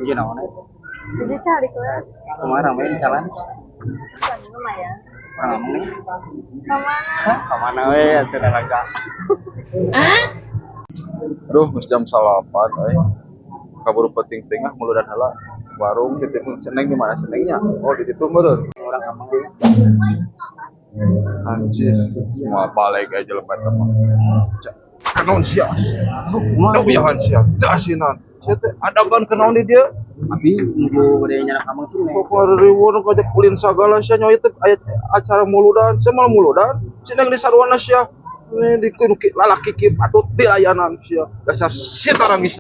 Nuju naon eh? Nuju calik we. Kumaha rame di jalan? Kan lumayan. Urang ngomong nih. Kemana? Hah, kamana we atuh nalaga. Aduh, geus jam 9 euy. Kaburu penting teh ah muludan heula. Warung titip si Neng, di mana si Nengnya? Oh, di ditu meureun. Urang ngomong nih. Anjir, semua balik aja jelema eta mah. Kanaon sia? Kumaha? Duh, sia. Dasinan. Sia teh adaban kenaon di dieu? Abi nuju bade nyandak ameng sih Neng. Kok riweuh ngajak ulin sagala sia, nyawa teh aya acara muludan, sia malah muludan. Si Neng di saruana sia. Ini di kudu lalaki ki patut dilayanan sia. Dasar sia tarangis.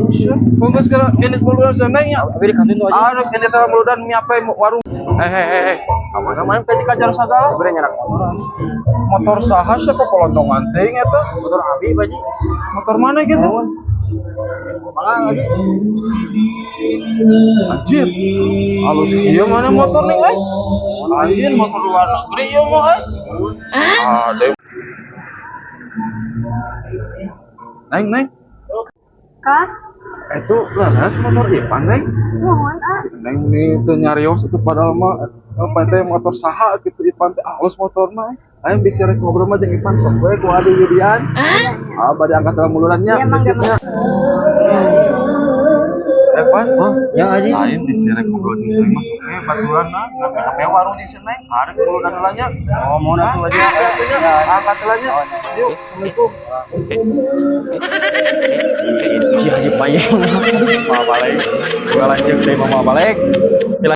Sia, kok geus geura ini muludan sia Neng nya. Abi di kantin tuh aja. Aduh, ini teh muludan miape warung. Eh eh eh eh. Kamana main kajar sagala? Bade nyandak motor. Motor saha sia kok polontongan teuing eta? Motor abi, Baji. Motor mana gitu? Mangga abi. Anjir. Halus kieu mana motor nih euy? Anjir, motor luar negeri ieu mah euy. Ade. Neng, Neng. Kah? Itu leres motor Ipan, Neng. Nuhun ah. Neng ini teu nyarios itu, padahal mah apa teh motor saha gitu Ipan teh, halus motorna. Aing bisa rek ngobrol mah jeung Ipan, sok we ku adi Yudian. Ah, bade angkat dalam muludannya. Iya, mangga. Dikitnya. Eh, Pan. Oh, ya Aji. Lain bisa rek ngobrol jeung si Neng mah sok we baturan nah. Ngape warung jeung si Neng. Arek muludan heula nya. Oh, mau atuh aja. Ya, angkat heula nya. Yuk, Assalamualaikum. Si Haji Payeng. Mau balik. Gua lanjut deh mau balik.